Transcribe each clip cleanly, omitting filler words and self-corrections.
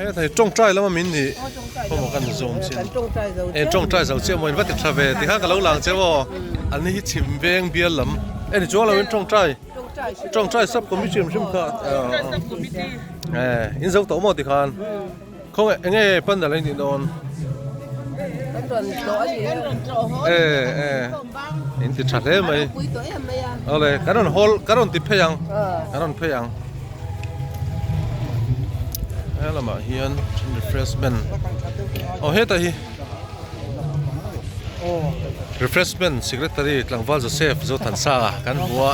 Heta hi tawngtai lama min nih khawmaw kan zawm chin e tawngtai zo chiah maw in va ti tha ve tikhan ka lo lang che aw an ni hi chhim veng bial lam e ni chuang loin tawngtai tawngtai sub committee hrim hrim kha e in zo tawh maw tikhan khawnge enge pandal a nih dawn e e in ti tha hle mai awle kan rawn hawl kan rawn ti phei ang kan rawn phei ang. He lamah hian refreshment aw hetah hi refreshment secretary tlangval Joseph Zothansanga kan hmu a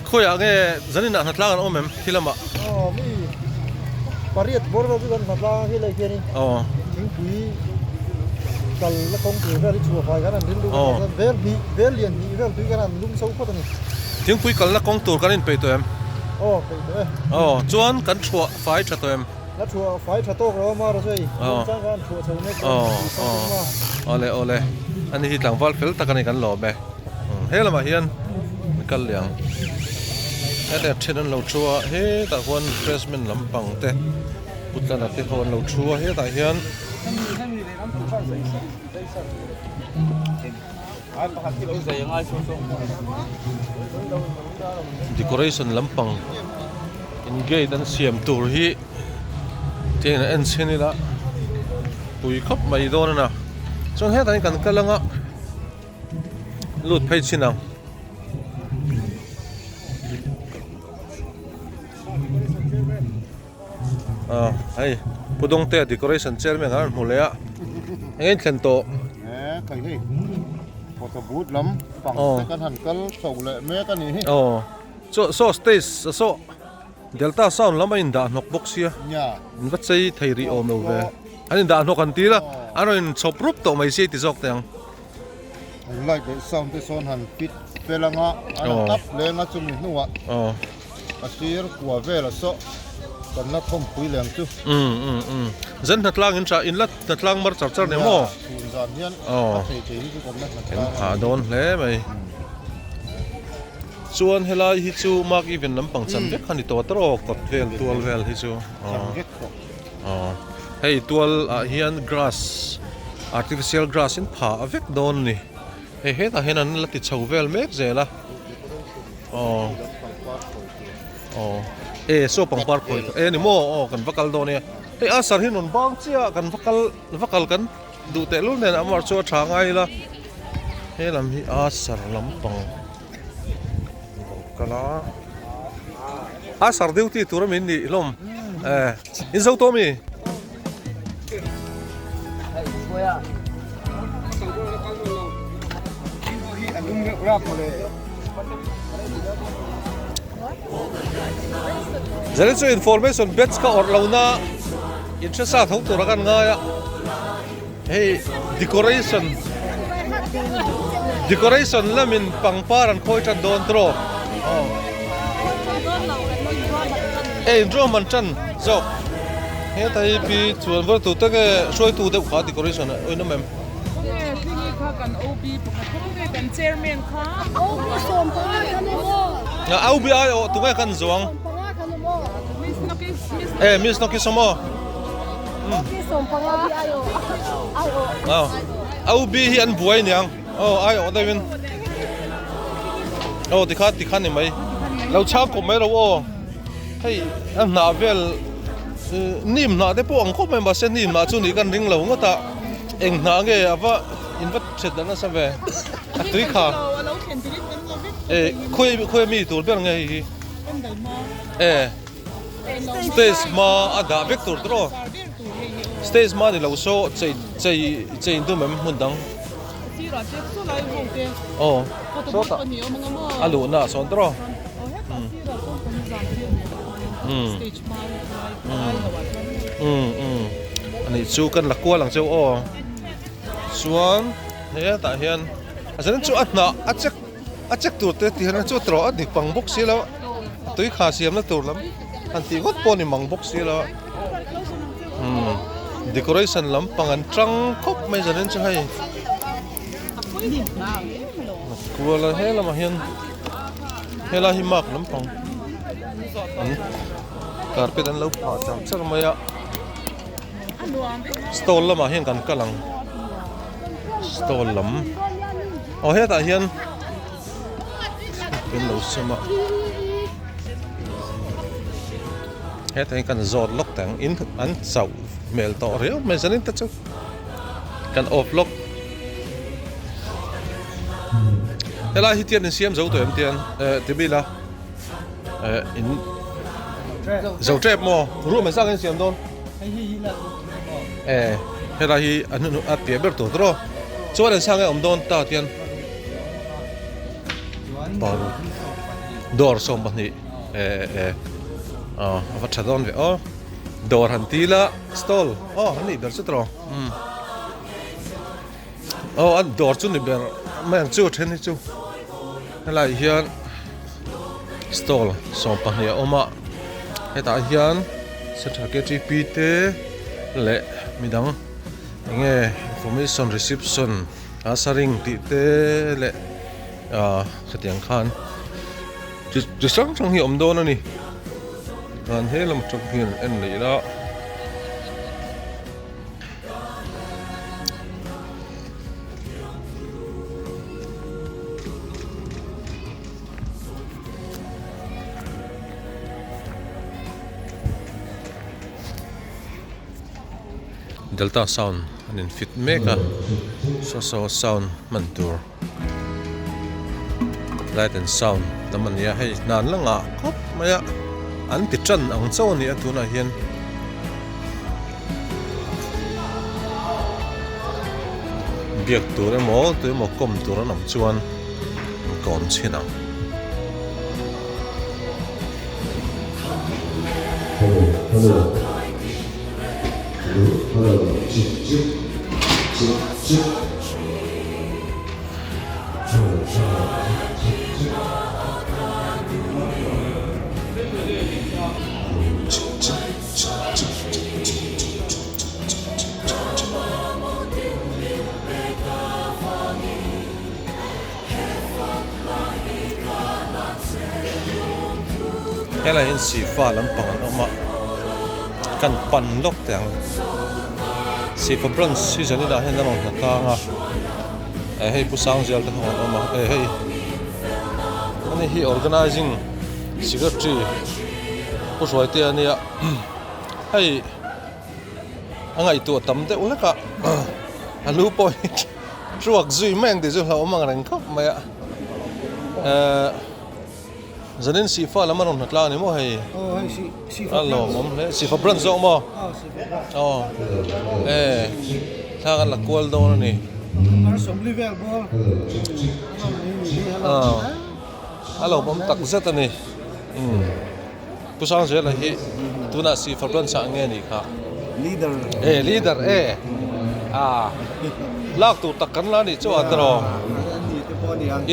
khawiah nge zanin ah hnatlang an awm em khi lamah aw mi pariat bawr vel chu kan hnatlang a khi lai khianin aw thingpui kal na kawng tur vel hi chhuah fai khan an rilru a chuan vel hnih vel lian hnih vel tui khan an lum chho phawt a ni. Thingpui kalna kawng tur kan inpeih tawh em? Aw, peih tawh e. Aw, chuan kan thuah fai tha tawh em? La thuah fai tha tawk lo a mar a sawi. Aw. Chang khan thuah chho mek Aw, aw. Awle, awle. Ani hi tlangval fel tak a ni kan lawm e. He lamah hian kal leh ang. Hetah then an lo thu a, hetah khuan refreshment lampang te putlana te ho an lo thu a, hetah hian. Decoration lampang in gate an siam tur hi tiangin a en chhin ila pui khawp mai dawn a na chuan hetah hian kan kal anga lut phei chhin ang. Aw hei Pu Dawngtea decoration chairman an rawn hmu leh a eng in thlen tawh. E kai hei photo booth lam pang te kan han kal chho leh mek a nih hi. Aw chaw saw stage saw delta sound lam a in dah hnawk bawk sia in va chei thei rih awm lo ve an in dah hnawk an ti la an rawn in chhawp rup tawh mai sia i ti zawk teh ang. Light leh sound te sawn han fit fel anga an han tap leng a chumi hnuah. A sir kua vel a sawh kan la thawmpui leh ang chu. Umm umm umm zan hnatlang in tha in la hnatlang mar char char ni maw? Chhun zan hian a thei thei hi chu kan la hnatlang a. Kan dawn hle mai. Chuan helai hi chu mark even lampang chan vek kha ni tawh tawh kawt vel tual vel hi chu. Chan vek tawh. Aw hei tual ah hian grass artificial grass in pha a vek dawn a ni. Hei hetah hian an la ti chho vel mek zel a. Aw aw e saw pangpar khawi e ni maw aw kan va kal dawn nia hei a sar hi rawn bang chiah kan va kal va kal kan duh teh lul nen amah chu a tha ngai ila he lam hi a sar lampang lo kal a a sar duty tur a min nih hlawm e in zo tawh mi. Zali chu information batch ka awrh lo na in hre sa tho tur a kan ngai a hei decoration decoration lamin pangpar an khawi tan dawn tawh aw e inruahman tan zawk. Heta hi pi chuan var tu te nge hruaitu deuh kha decoration a awin awm em? Khawnge tlingi kha kan OB pakhat khawnge kan chairman kha OB 15 kan awm aw. Nga OB ai awh tunge kan zuang? 15 kan awm aw. Miss Nokis Miss Eh Miss Nokis awm aw. OB 15 ai awh ai awh. Aw OB hi an buai niang aw ai awh deuhin aw tikha tikha ni mai lo chhang kawp mai ro aw. Hei a hnah vel nim hnah te pawh ang khawp mai mahse nim hnah chu nih kan ring lo ngawt a eng hnah nge a va in va ṭhet dan nasa ve a tui kha e khawi khawi mi tur ber nge hei hi e stage hma a dah vek tur tawh stage hma ni lo saw chei chei chei in tum em hmun dang aw sawtah a luhna ah sawn tawh. Ani chu kan la kual ang cheu aw chuan hetah hian a zanin chu a hnah a check a check tur te tih hian chu tawh a dik pang bawk si lo a tui kha siamna tur lam han tih ngawt pawh a ni mang bawk si lo umm decoration lampang an tang khawp mai zanin chu hei kual a he lamah hian. Helai hi mark lampang an carpet an lo phah char char mai a. Stall lamah hian kan kal ang. Stall lam. Aw hetah hian in lo sem a. Hetah hian kan zawt lawk teh ang. In an chauh hmel tawh riau mai zanin te chu kan off lawk. Helai hi tian insiam zo tawh em tian eh ti mila eh in zo tep maw room an zak in siam dawn eh helai hi a hnu a piah ber tur tawh chuan an sang e awm dawn ta tian paruk dawr 12 eh eh a va tha dawn ve aw dawr han ti la stall aw an nih ber chu tawh umm. Aw an dawr chu ni ber mai ang chu then hi chu helaiah hian stall 12 a awm a hetah hian central ktp te leh midang eng nge information reception a saring tih te leh ah khatiang khan chi chi hrang hrang hi a awm dawn a ni chuan he lam atang hian en leh ila. Delta sound an in fit mek a saw saw sound hman tur light and sound lam a ni a hei hna an la ngah khawp mai a an ti tan ang chauh a ni a tunah hian. Biak tur emaw tu emaw kawm tur an awm chuan an kawm chhin ang. Helai hian sihfa lampang an awm a kan pan lawk teh ang sihfa branch hi zanin ah hian an rawn hna tang a eh hei pu sangzel te ho an awm a eh hei ani hi organizing secretary Pu Hruaitea a nia hei a ngaihtuah tam deuh hlek a a lu pawh hi truak zui mai ang tih chu hlauhawm ang reng khawp mai a ehh zanin sihfa lam a rawn hna tlang a ni maw hei a lawmawm hle sihfa branch zawk maw aw eh thla kan la kual dawn a ni a lawmawm tak zet a ni. Umm Pu Sangzela hi tunah Sifa branch ah nge nih kha? Leader. E leader e a lak tur tak kan la nih chu a tiraw?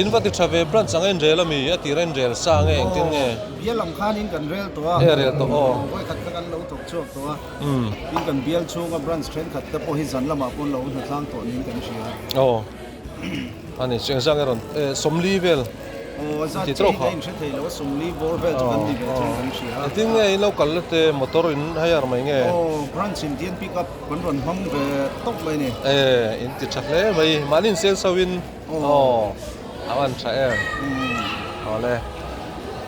In va ti tha ve branch ang en rel ami a tir a en rel sa nge engtin nge? Bial ang khan in kan rel tawh a. E rel tawh aw. Vawi khat kha kan lo thawk chhuak tawh a. Umm tin kan bial chhunga branch thenkhat te pawh hi zan lamah pawn lo hna tlang tawh niin kan hria. Aw ani chu engzah nge rawn e 40 vel. Engtin nge in lo kal na te motor in hire mai nge? E in ti tha hle mai mahni in sel so in aw a van tha em awle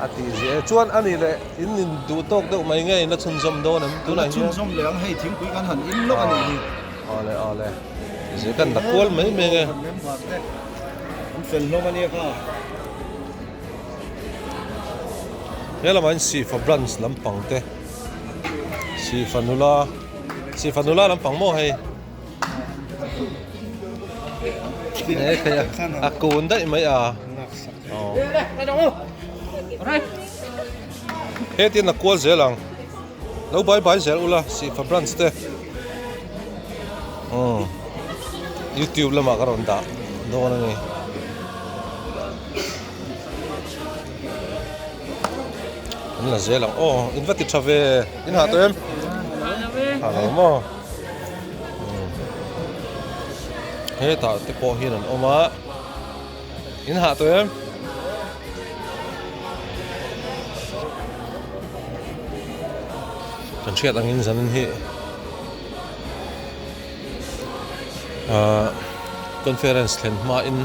a tih zia e chuan ani leh in in duh tawk deuh mai nge in la chhunzawm dawn em tunah hian awle awle zia kan la kual mai mai nge. An fel hlawm a nia kha. He lamah hian Sifa branch lampang te Sifa nula Sifa nula lampang maw hei he thei a a kun daih mai a aw hetin a kual zel ang lo bai bai zel ula Sifa branch te. Umm youtube lamah ka rawn dah dawn a ni an la zel ang aw in va ti tha ve in hah tawh em hah lo maw hetah te pawh hian an awm a in hah tawh em. Kan hriat angin zanin hi. Ahh conference thlen hmain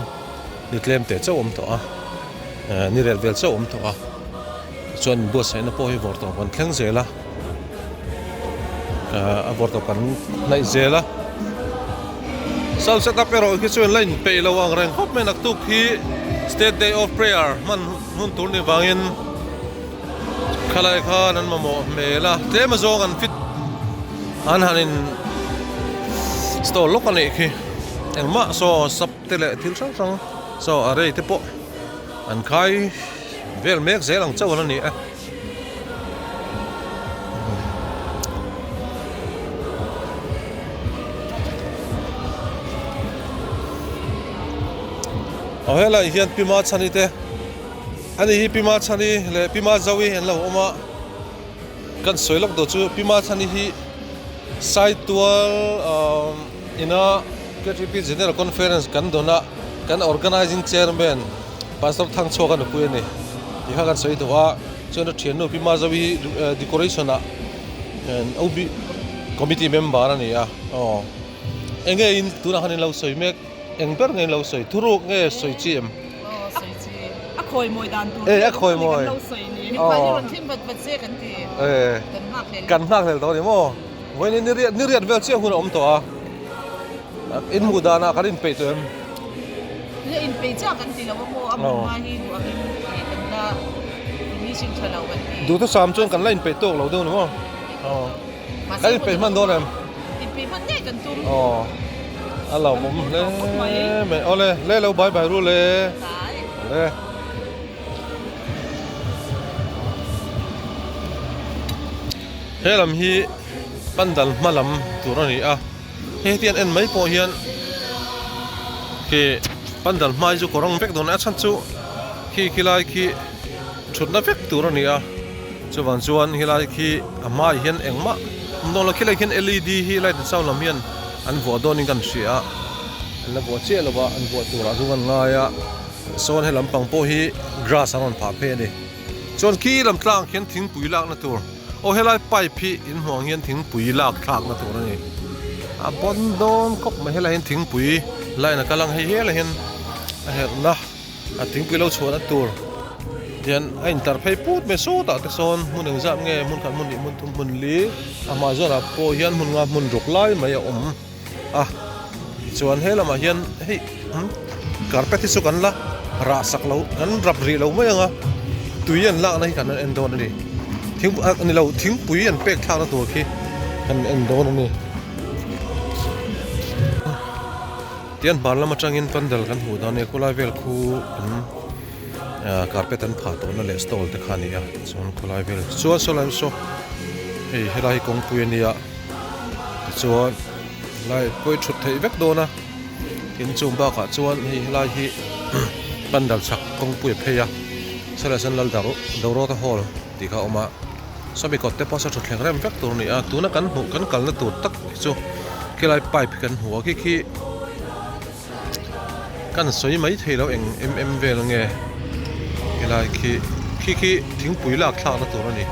ni tlem teh chauh awm tawh a eh ni rel vel chauh awm tawh a tichuan inbuatsaihna pawh hi vawrtawp kan thleng zel a eh a vawrtawp kan hnaih zel a sound setup erawh khi chuan la inpeih lo ang reng khawp mai naktuk hi state day of prayer hman hun tur ni vangin Khalai khan an mamawh hmel a, tlem azawng an fit an han in store lawk a nih khi engmah saw sap te leh thil hrang hrang saw a rei te pawh an khai vel mek zel ang chauh a ni e. Aw helai hian Pi Machhani te. Ani hi Pi Machhani leh Pi Mazawi an lo awm a, kan sawi lawk dawn chu Pi Machhani hi Saitual umm ina KTP General Conference kan dawn a, kan Organising Chairman Pastor Thangchhuaka nupui a ni tih kha kan sawi duh a, chuan a thiannu Pi Mazawi hi decoration ah OB Committee member a ni a, aw enge in tunah khan in lo sawi mek. Eng ber nge in lo sawi? Thuruk nge sawi chi em? Aw sawi chi. A khawi mawi dan tur Eh a khawi mawi. Kan lo sawi ni. Mipa hi rawn thlim vat vat se kan ti. Eh. Kan nghak hlel. Kan nghak hlel tawh a ni maw? Vawiin ni riat ni riat vel chiah hun a awm tawh a. In hmuh danah kan inpeih tawh em? Le inpeih chiah kan ti lo a maw? A hmun hma hi duh angin kan la finishing tha lo kan ti. Duhthusam chuan kan la inpeih tawk lo deuh ni maw? Aw. Kan inpeih hman dawn em? Inpeih hman ngei kan tum. Aw. A lo awm hle mai. Awle, le lo bye bye ru le. Le. He lam hi pandal hma lam tur a ni a. Hei hetiang en mai pawh hian khi pandal hma hi chu kawr ang vek dawn a ni. A chhan chu khi khilai khi thutna vek tur a ni a chuvang chuan helai khi a hmaah hian engmah awm dawn lo khilai khian L E D hi light and sound lam hian an vuah dawnin kan hria a an la vuah chiah lo a an vuah turah chu kan ngai a sawn he lampang pawh hi grass an rawn phah phei a ni chuan khi lam tlang khian thingpui lakna tur aw helai pipe hi in hmuh ang hian thingpui lak thlakna tur a ni a bawn dawn khawp mai helai hian thingpui line a kal ang hei helai hian a herhna. A thingpui lo chhuahna tur hian a intar phei put mai sawtah te sawn hmun engzat nge hmun khat hmun hnih hmun thum hmun li a hmai zawnah pawh hian hmun nga hmun ruk lai mai a awm a tichuan he lamah hian hei carpet hi chu kan la rah sak lo kan rap rih lo mai ang a tui an lakna hi kan en dawn a ni thing a ni lo thingpui an pek thlakna tur khi kan en dawn a ni. Tian hmar lam atangin pandal kan hmuh dan a nia khawlai vel khu an ah carpet an phah tawhna leh stall te kha a ni a chuan khawlai vel chuan saw lai saw hei helai hi kawngpui a nia tichuan helai pawh hi thut theih vek dawn a tin chung bakah chuan hei helai hi pandal chhak kawngpui a phei a sawlai sawn lal Dorota hall tih kha a awm a. Sawmi kawt te pawh saw thutthleng rem vek tur a ni a tuna kan hmuh kan kalna tur tak hi chu khilai pipe hi kan hmu a khi khi kan sawi mai thei lo eng em em vel nge khilai khi khi khi thingpui lak thlakna tur a ni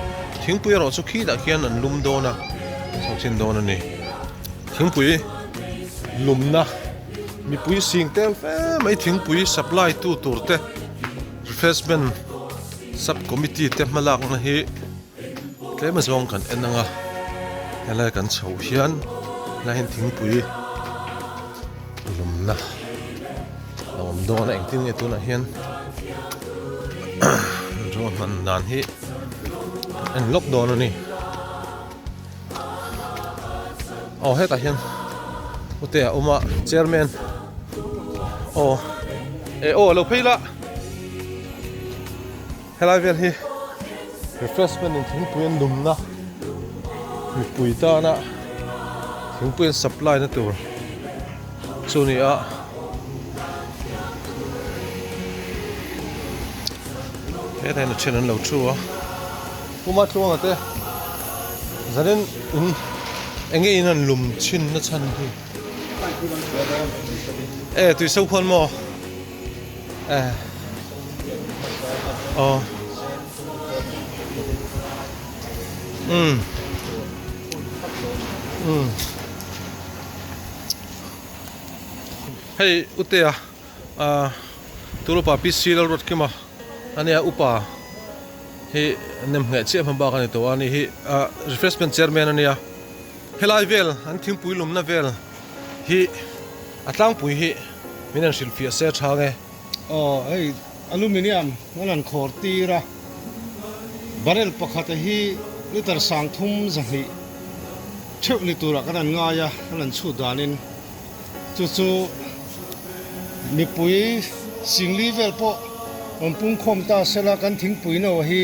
thingpui erawh chu khi dah khian an lum dawn a chho chin dawn a ni thingpui lumna mipui sing tel fe mai thingpui supply tu tur te refreshment. Sub committee te hmalakna hi tlem azawng kan en ang a helai kan chhoh hian helai hian thingpui lawmna a awm dawn a engtin nge tunah hian ruahman dan hi en lawk dawn a ni aw hetah hian ute a awm a chairman aw eh aw a lo phei la. Helai vel hi refreshment in thingpui an lumna mipui tana thingpui an supply na tur chu a ni a. Hetah hian a then an lo thu a Puma tluanga te zanin in enge in an lum chhin na chhan hi e tui so khuan maw. Eh. Aw. Um. Um. Hei Utea ah Turupa PC Lalruatkima ania upa hi nem ngheh chiah hma bak a ni tawh a ni hi ah refreshment chairman ania helai vel an thingpui lumna vel hi a tlangpui hi min han hrilhfiah se a tha nge. Aw hei aluminium an han khawr tir a barrel pakhat a hi litre 30 zahnih theuh ni turah kan han ngai a an han chhut danin. Chu chu mipui singli vel pawh rawn pungkhawm ta sela kan thingpui no hi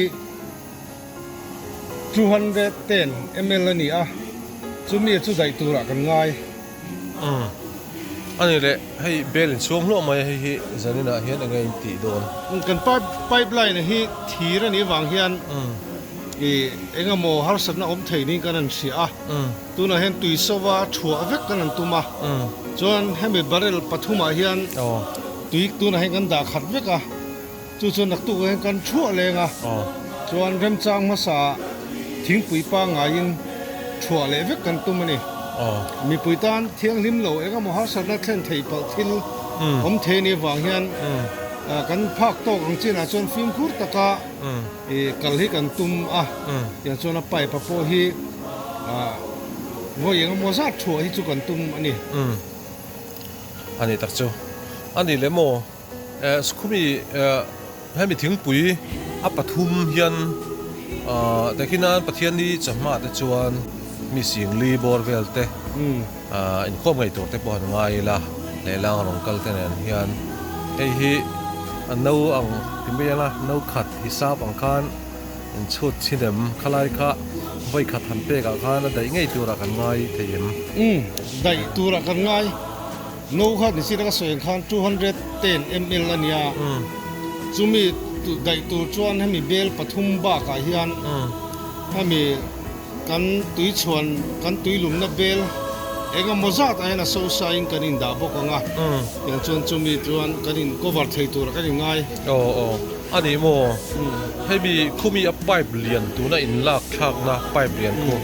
210 ml a ni a, chumi chu daih turah kan ngai. Umm a ni leh hei bel in chhuang hluah mai a hei hi zanin ah hian enge in tih dawn. Kan pipe pipe line hi thir a nih vang hian ih engemaw harsatna awm thei niin kan han hria a. Tunah hian tui sova thuah vek kan han tum a, chuan hemi barrel pathumah hian tui tunah hian kan dah khat vek a, chu chuan naktukah hian kan thuah leng a, chuan remchang hmasa thingpui pangaiin thuah leh vek kan tum a ni. Mipui tan thianghlim lo eng emaw harsatna thlen theih palh thil awm thei a nih avang hian kan phak tawk ang chinah chuan fimkhur taka I kal hi kan tum a, tiang chuan a pipe a pawh hi vawi eng emaw zat thuah hi chu kan tum a ni. Umm a ni tak chu. A ni leh maw khumi hemi thingpui a pathum hian tehkhinan Pathianni chawhma te chuan mi singli bawr vel te inkhawm ngei tur te pawh han ngai ila lehlang rawn kal te nen hian hei hi a no ang ti mai anga no khat hisap ang khan in chhut chhin em khalai kha vawi khat han pek ah khan a daih ngei turah kan ngai thei em. Umm daih turah kan ngai no kha ni chin a ka sawi ang khan 210 ml a nia chumi daih tur chuan hemi bel pathum bakah hian hemi Kan tui chhuan, kan tui lumna bel eng emaw zat ah hian a so sa in kan indah bawk ang a, tiang chuan chumi chuan kan in cover thei turah kan inngai. Aw aw a ni maw? Hemi khumi a pipe lian tuna in lak thlakna pipe lian khu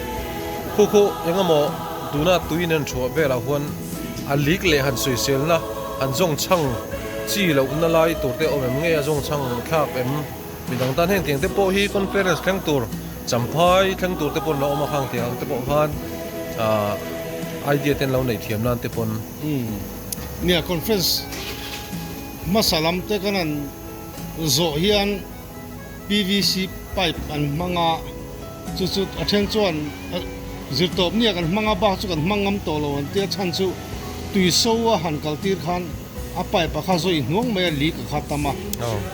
khu khu eng emaw tuna tui nen thuah velah huan a leak leh han sawiselna han zawng chhang chi lohna lai tur te awm em nge a zawng chhang thlak em? Midang tan heng tiang te pawh hi conference thleng tur Champhai thleng tur te pawn la awm a khang tiang ang te pawh khan ah idea te an lo neih thiam nan te pawn. Umm nia conference hmasa lam te kan han zawh hian PVC pipe an hmang a chu chu a then chuan zirtawp nia kan hmang a bak chu kan hmang ngam tawh lo an tia chhan chu tui so a han kal tir khan a pipe a kha zawih hnuang mai a leak a kha tam a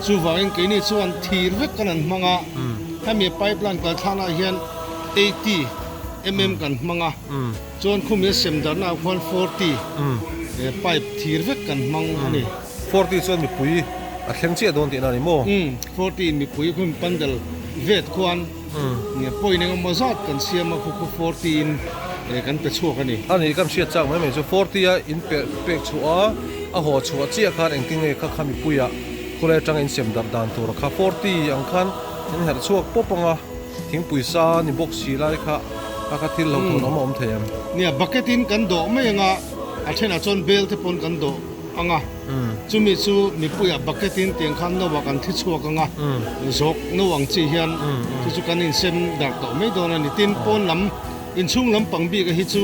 chuvangin keini chuan thir vek kan han hmang a hemi pipe line kal thlanah hian 80 mm kan hmang a chuan khumi a sem darhna ah khuan 40 pipe thir vek kan hmang a ni. 40 chuan mipui a thleng chiah dawn tihna a ni maw? 40 in mipui khum pandal vet khuan Point engemaw zat kan siam a, khu khu forty in kan pe chhuak a ni. A nih kan hriat chak mai mai chu forty a in pe pek chhuah a, a haw chhuah chiah khan engtin nge kha kha mipuiah khawlai atanga in sem darh dan tur kha forty ang khan in herh chhuak pawp ang a, thingpui sa ni bawk si lai kha a kha thil hlauhthawn awm a awm thei em? Nia, bucket in kan dawh mai ang a, a thenah chuan bel te pawn kan dawh. ang a, chumi chu mipuiah bucket in tiang khan no ah kan thi chhuak ang a, zawk no ang chi hian chu chu kan insem darh tawh mai dawn a ni. Tin, pawn lam inchhung lam pang bik a hi chu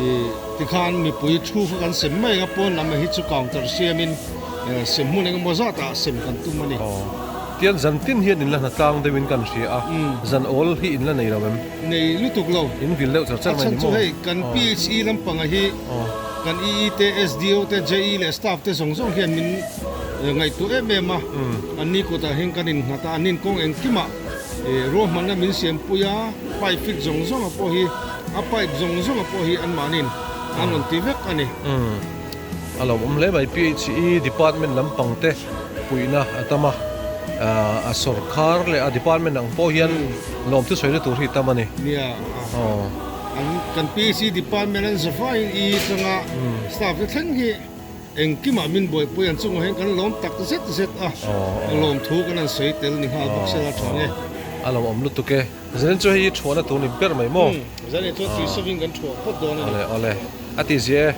ih tikhan mipui thu kha kan sem mai ang a, pawn lam a hi chu counter siamin sem hmun engemaw zatah sem kan tum a ni. Tian zan tin hian in la hna tlang deuhin kan hria a, zan awl hi in la nei lo em? Nei lutuk lo. In vil deuh char char mai ni maw? A chhan chu hei kan PHE lampang a hi. Kan EE te, SDO te, JE leh staff te zawng zawng hian min ngaihtuah em em a, anni kutah hian kan innghat a, annin kawng engkimah ruahmanna min siampui a, pipe fit zawng zawnga pawh hi, a pipe zawng zawnga pawh hi anmahniin an rawn ti vek a ni. A lo awm hle mai, PHE department lampang te puihna a tam a, a sawrkhar leh a department ang pawh hian lawmthu sawina tur hi tam a ni. Nia. An kan PC department an za faiin i tanga staff te thleng hi engkimah min buaipui an chungah hian kan lawm tak zet zet a, lawm thu kan han sawi tel ni nghal bawk sela tha nge. A lo awm lutuk e. Zanin chu hei hi thuahna tur ni ber mai maw? Zanin chuan tui sawvin kan thuah phawt dawn a ni. Awle awle. A ti zia e.